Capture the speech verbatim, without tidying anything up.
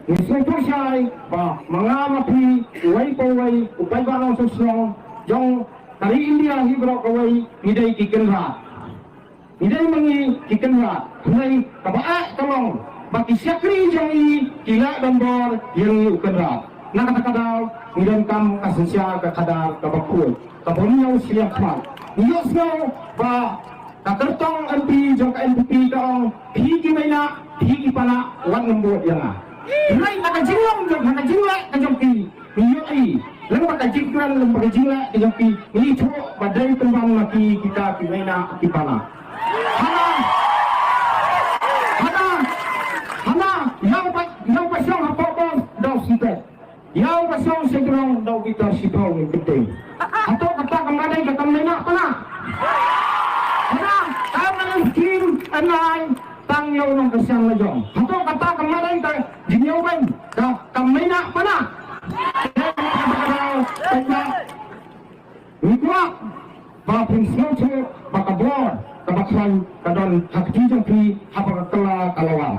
Ngi sngewthuh shai ba ma nga ma phi, uwei pa uwei u paidbah nongshong shnong jong ka ri India hi baroh kawei, ngi dei ki kynrad. Ngi dei ma ngi ki kynrad. Hynrei kaba eh ka long ba ki shakri jong ngi ki la don bor ïa ngi u kynrad. Na kata ka daw ngi donkam ka synshar ka khadar kaba khuid, kaba ïoh sliang khmat. Ngi ïohsngew ba ka kyrtong M P jong ka N P P ka ong, phi ki meinah, phi ki panah, wat nym bud ïa nga. Hynrei na ka jinglong jong, na ka jingleh ka jong ki, ngi ïohi lem bad ka jingkren, lem bad ka jingleh ka jong ki, ngi ithuh ba dei pynban ma ki kita ki meinah ki panah. Hana, hana, hana, ïa u ba, ïa u ba shong hapoh bos da u syntet. Ïa u ba shong sha jrong da u bitar shiphew ngin kynting. Hato kata kam dei ka kam meinah panah? Hana, kam dei skim anai tang ïa u nongkyrshan la jong. Hato kata kam dei ka jingïaweiñ ka kam meinah panah? Ngi kwah ba phin sngewthuh ba ka bor kaba khlaiñ ka don ha kti jong phi haba ka kylla ka la wan.